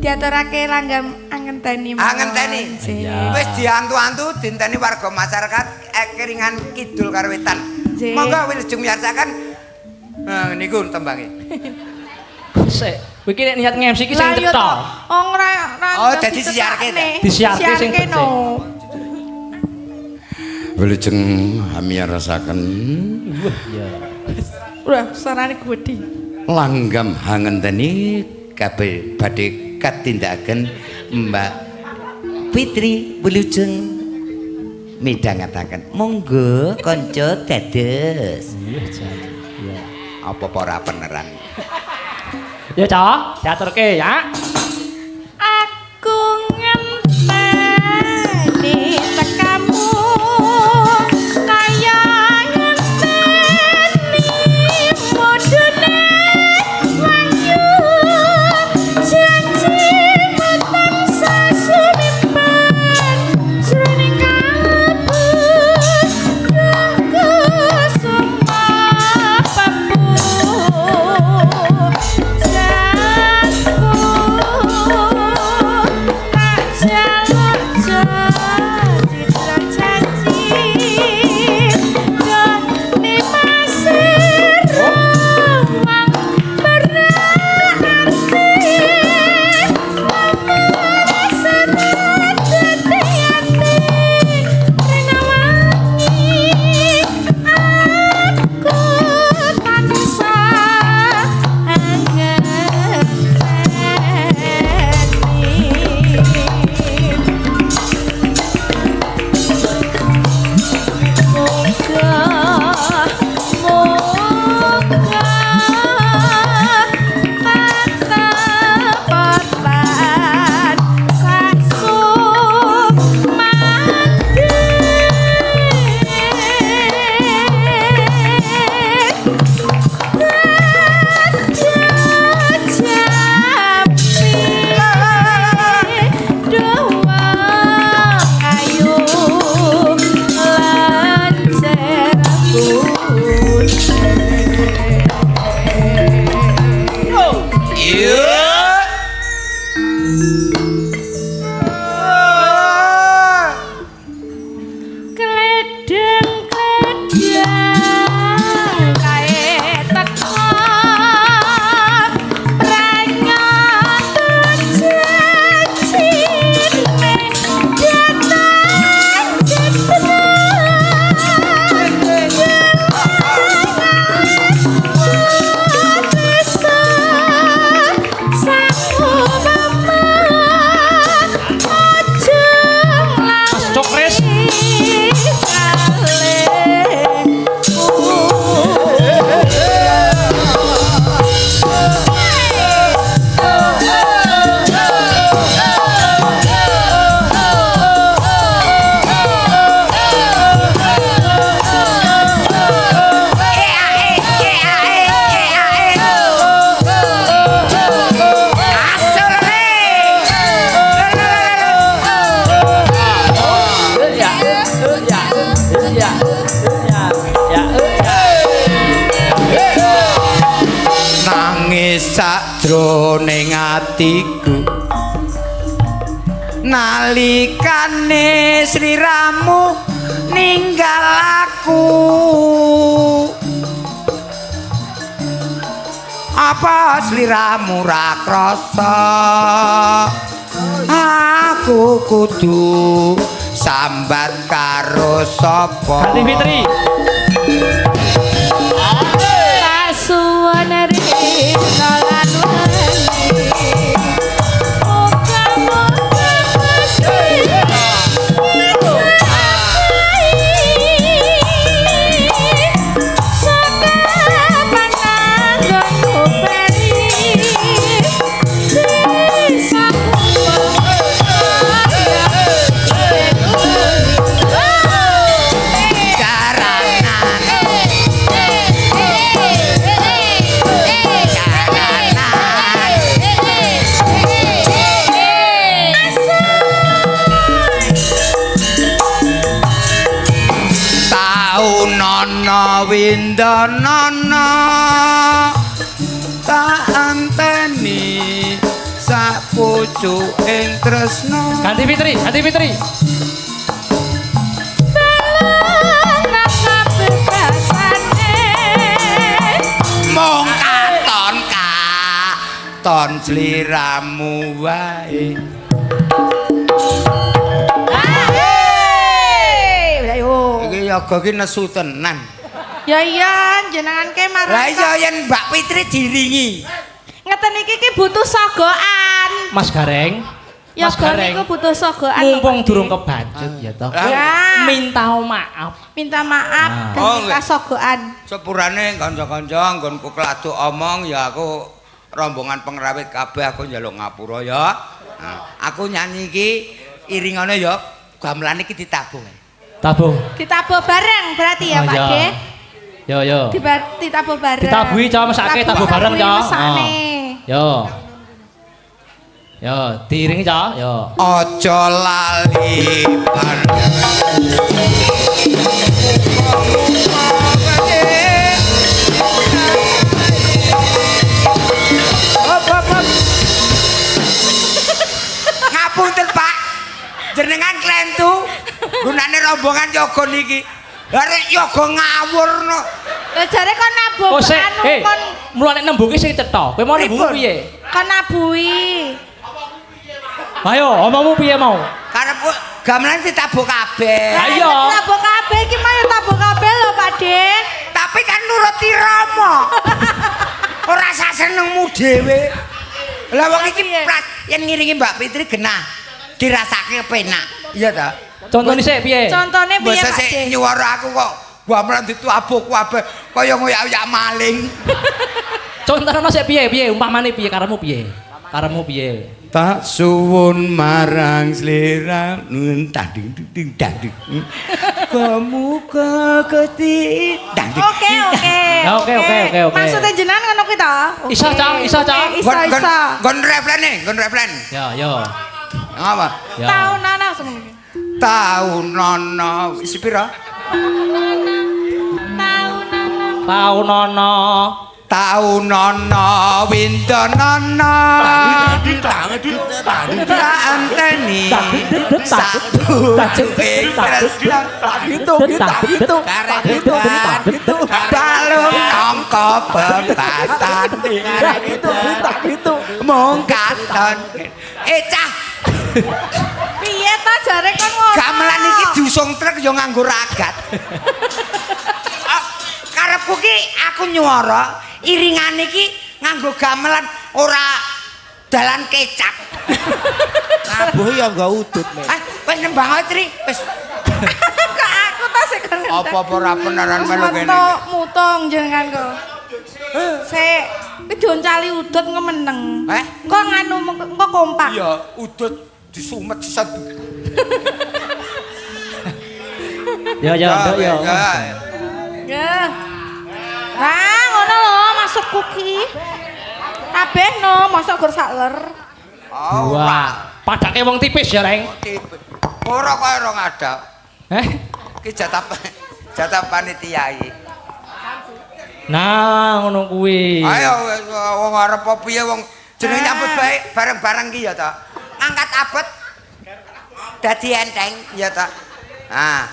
Diaturake langgam angenteni mawon. Angenteni. Nggih. Wis diantu-antu dinteni warga masyarakat Keringan Kidul karo Wetan. Nggih. Monggo wilujeng miyarsakaken. Nah, niku tembange. Sik, kowe iki nek niat nge-MC iki sing Lah iya cetha. to. Oh ora ora Oh, dadi siarke ta? Disiarke sing Disiarke no. Wilujeng miyarsaken Wah, iya. Wah, suarane gedhi. Langgam hangenteni kabeh badhe katindakaken Mbak Fitri wilujeng midhangetaken. Monggo kanca dados. Iya, jan. Iya. Apa ora peneran? Ya, Cok, diaturke ya. Aku ngenteni tekamu kaya ngenteni mudune wahyu janji tansah sumimpen jroning kalbu kusuma papu tak jaluk janji janji dene pasir ruang berarti dadi ati renawangi aku tansah angenteni. Moga moga tetepotan sasumandi jampi doa kayu lancer Iya. Kledeng kledeng kae teko pranyata janjine datang Mas Cokres. Ya, ya, ya, ya, ya, ya. Nangis sakjroning atiku nalikane sliramu ninggal aku. Apa sliramu ra krasa aku kudu sambat karo sapa? Ganti Fitri. Tak suwun rina lan wengi. Muga-muga mesti saka pananggonku peri bisa Jaranan jaranan Taunana windanana tak anteni sapucuke. Pucuking tresna. Ganti Fitri, ganti Fitri. Balung kabebasane. Mung katon katon sliramu wae. Hei, ayo. Iki yoga ki nesu tenan. Ya iya, jenengan ke marang. Lah iya yen Mbak Fitri diringi. Ngeten iki ki butuh sogokan. Mas Gareng. Mas Yoga Gareng. niku butuh sogokan. Mumpung lho, Pak durung De. kebacut ya toh. Lah. Ya. Minta maaf. Minta maaf Ah. dan Oh, minta nggih. sogokan. Sepurane kanca-kanca nggonku kladuk omong ya aku rombongan pengrawit kabeh aku njaluk ngapura ya. Nah, aku nyanyi iki iringane ya gamelan iki ditabuh. Tabuh. Ditabuh bareng berarti ya, Oh, Pak iya. De. Yo yo. Ditabuh bareng. Ditabuhi cah mesake tabuh bareng Ditabuhi cah. mesakne. Yo. Yo, diiringi cah, yo. Aja lali Ngapunten, Pak. Jenengan klentu gunane rombongan yoga niki. Lah rek yoga ngawur no. Lah jare kon nabuh Oh, sik, anu eh, kon mulane nembunge sing cetha. Kowe mau nembung Pripun? piye? kon nabuhi. Ayo, omongmu piye mau? Karepku gamelan ditabuh kabeh. Lah iya. Tabuh kabeh iki mah ya tabuh kabeh lho, Pak De. Tapi kan nurut irama. Ora sak senengmu dhewe. Lah wong iki Piye? pras yen ngiringi Mbak Fitri genah dirasake penak. Iya ta? Contone sik piye? Contone piye, Mbok Pak sik De? nyuwara aku kok gamelan ditabuh kabeh kaya ngoyak-oyak maling. Contohno sik piye piye umpamane piye karepmu piye? Karepmu piye? Tak suwun marang slira entah ding ding dang ding. Muga Gusti dang ding. Oke, oke. Ya, oke, oke, oke, oke. Maksudnya jenengan ngono kuwi ta? Oke. Iso, Cak, iso, Cak. Oke, Iso, iso. Gon reflen gon reflen. Yo yo. Ngapa? Yo. Tahunan langsung. Taunono wis pira? Tahunan. Taunono. Taunono windonono. Tak anteni sapucuking tresna balung angka bebasan mung katon cah Piye ta jare kon ngono? gamelan iki diusung truk ya nganggo ragat. Ah, karepku ki aku nyuara iringane iki nganggo gamelan ora dalan kecap. Nabuh ya enggak udut, Mek. Ah, wis nembang ae Tri, wis. Kok aku ta sik kon. Apa-apa ora beneran Wis melu kene. metu mutung jenengan kok. Sik, kuwi dioncali udut ngemeneng. Eh? Engko nganu engko kompak. Iya, udut disumet set. Yo yo nduk yo. Ya. Nah, ngono lho maksudku ki. Kabeh no, mosok gur sakler. Wah, padake wong tipis ya, Reng. Ora kaya ora ada. Eh? Ki jatah jatah panitia iki. Nah, ngono kuwi. Ayo wis, wong arep apa piye wong jenenge nyambut bae bareng-bareng ki ya ta. Angkat abot dadi enteng ya ta. Nah.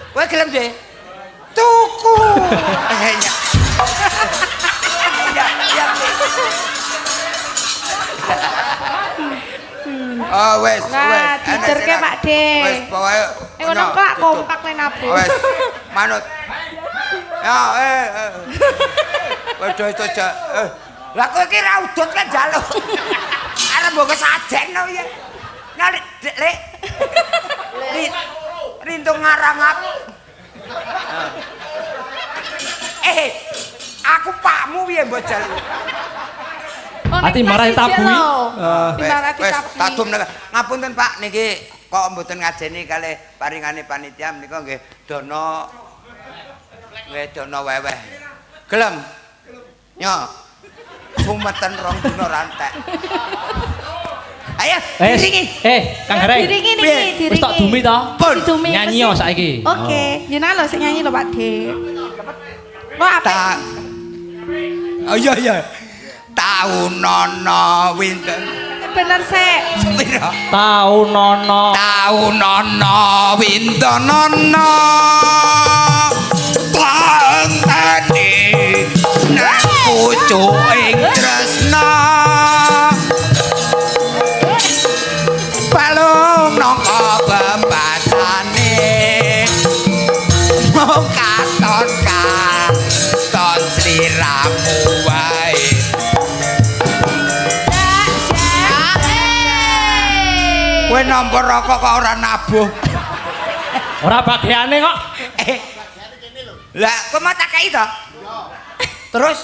Kowe gelem sih? Tuku. Iya. Ya, ya. Oh wis, Nah, wis. diterke, Pak De. Wis pokoke. Eh ngono kelak kompak le nabuh. Wis, manut. Ya, eh. Wis do itu aja. Eh. Lah kowe iki ra udut kan njaluk. Arep mbok sajen no ya. Nah, Lek, Lek. Rintung ngarang aku. Eh, aku pakmu piye mbok jaluk? Oh, nek Ati marah kelas siji ditabui. lho. Ah. Dimarah Wis, ditabui. tadum nek. Ngapunten Pak niki kok mboten ngajeni kalih paringane panitia menika nggih dana nggih dana weweh. Gelem. Yo. Sumeten rong dina rantek. Ayo, Eh, diringi. Kang Gareng. Diringi niki, Piye? diringi. Wis tak dumi to? Pun. Didumi, Nyanyi mesti. yo saiki. Oke, jenengan lho sing nyanyi lho Pak De. Kok apik? Ta. Oh iya iya. Taunono winten. bener sik. Sepiro? Taunono. Taunono windonono tantani nang pucuk ing tresna balung nangka bebasane mung katon katon sliramu wae. Kowe nampa rokok kok ora nabuh. Ora bagiane kok. Eh. Lah, kowe mau tak kei to? Terus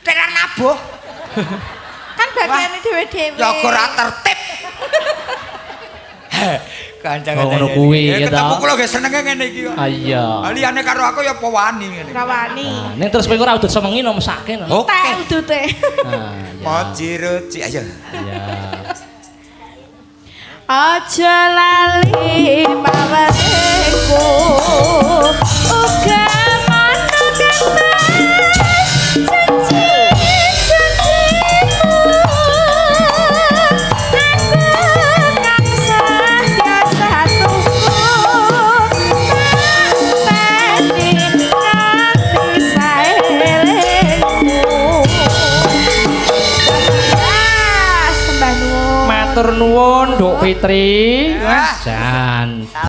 ora nabuh. Kan bagiane dhewe-dhewe. Ya kok ora tertib. Kanca-kanca. Oh, ngono kuwi, ya Ketemu toh. kula nggih senenge ngene iki kok. Ah, iya. Liyane karo aku ya apa wani ngene. Ora wani. Nah, ning terus kowe ora udut semengi no mesake no. Oke. Tak udute. Nah, iya. Moji ruci ayo. Iya. Aja lali paweku. Uga manut mas janji-janjimu. Aku kang setya satuku. Tak teni nganti saelengmu. Ah, sembah nuwun. Matur nuwun, Nduk Fitri. Wah. Jan.